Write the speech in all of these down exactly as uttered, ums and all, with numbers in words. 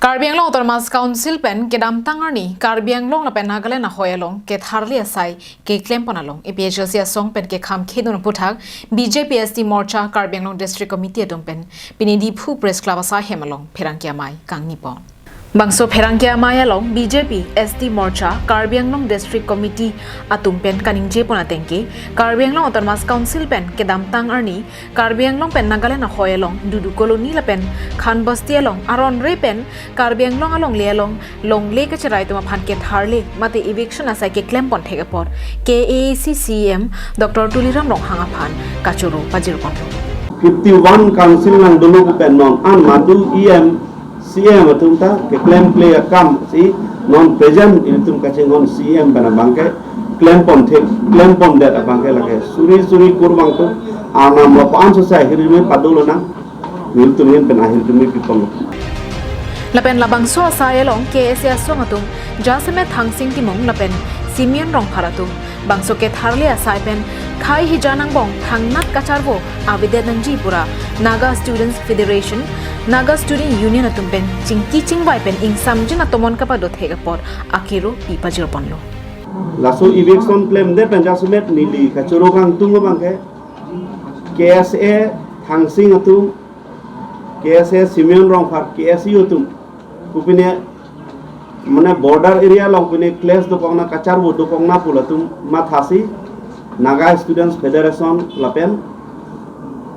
Karbi Anglong Autonomous Council pen kedamtang arni Karbi Anglong lapen Nagaland ahoi along ketharli asai keklem pon along A P H L C asong pen kekham khedun aphuthak B J P S T Morcha Karbi Anglong District Committee atum pen pini Diphu Press Club asai hem along pherangke amei kangni pon. Bangso pherangke amei along B J P S T Morcha Karbi Anglong District Committee atum pen kaningje pon ateng ke, Karbi Anglong Autonomous Council pen kedamtang arni Karbi Anglong pen Nagaland ahoi along Dudu Colony lapen Khan Basti along aron re pen Karbi Anglong alongle along longle kacherai atum aphan ketharli mate eviction asai keklem pon thek apot K A A C C E M Doctor Tuliram Ronghang aphan kachoro pajir ponlo. Fifty-one council nangdolo pen non an madu E M, C E M atum ta keklem kle akam si non present ilitum kachinghon C E M pen abangke klem pon thek, klem pon det abangke lake suri suri kurvangthu arnam lapu-an sosai ahirjume padolonang, nelitum ahin pen ahirjume piponlo. Lapen labangso asai along K S A asong atum jasemet Thangsing Timung lapen Simeon Rongphar atum bangso ketharli asai pen khei hija nangbong thangnat kacharvo avedet nangji pura Naga Students Federation, Naga Student Union atum pen chingki chingvai pen ingsamjin atomon kapado thek apot akero pi pajir ponlo. Laso eviction klemdet pen jasemet neli kachoro kangtung abangke K S A Thangsing atum, K S A Simeon Rongphar, K S U atum kopine mane border area along pine clash dokokna kacharvo dokokna pu latum mathasi Naga Students Federation lapen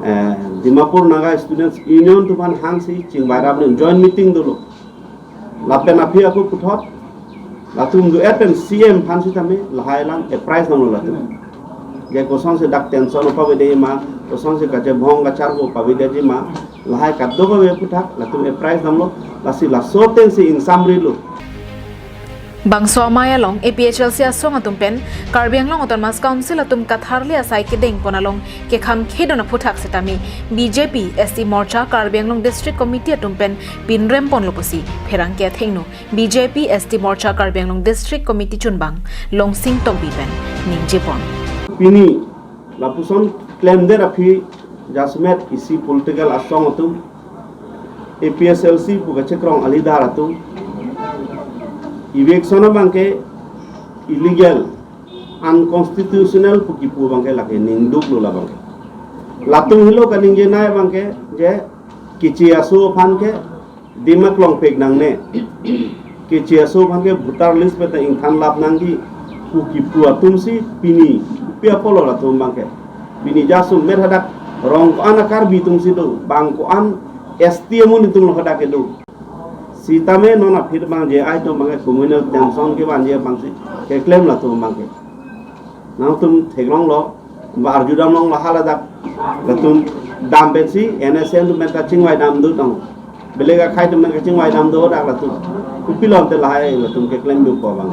eh, Dimapur Naga Students Union atum aphan hangsi chingvai rap joint meeting dolo. Lapen aphi ako puthot latum do-et pen C E M aphan sitame lahai lang apprise damlo latum. Je kosonsi dak tension pavedetji ma, kosonsi kachebhong kacharvo pavedetji ma, lahai kadokave aphuthak latum apprise damlo, lasi laso atengsi ingsamrilo. Bangso amei along A P H L C asong atum pen Karbi Anglong Autonomous Council atum ketharli asai kedeng pon along kekham khedun aphuthak sitame B J P S T Morcha Karbi Anglong District Committee atum pen pinrem ponlo pusi pherangke athengno B J P S T Morcha Karbi Anglong District Committee chunbang Longsing Tokbi pen ningje pon. Pini lapuson klemdet aphi jasemet isi political asong atum A P H L C pu kachekrong alidar atum eviction abangke illegal, unconstitutional pu kipu abangke lake ningduklo labangke. Latum helo kaningjenei abangke je keche aso aphan ke Dimapur longpek nangne. Keche aso aphan ke voter list pen ta ingthan lap nangji pu kipu atum si pini pi apotlo latum abangke. Pini jasemet hadak rong ko-an a Karbi atum si do, bang ko-an S T amonit atumlo hadak kedo. Sitame non aphi abang J I atum abangke communal tension kevanji abangsi keklem latum abangke. Nangtum theklonglo, ba arjudamlonglo haladak latum dam pensi N S C N atum pen kachingvai dam dotang. Beleg akhei atum pen kachingvai dam dodak latum. Kopilo ante lahai latum keklem dukpo abang.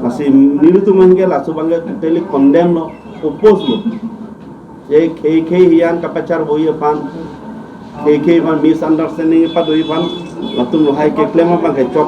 Lasi nelitum ahin ke laso abangke totally condemn lo, oppose lo. Je khei khei hiyan kapacharvoji aphan, khei khei aphan misunderstanding pado aphan, latum lahai keklem abangke chok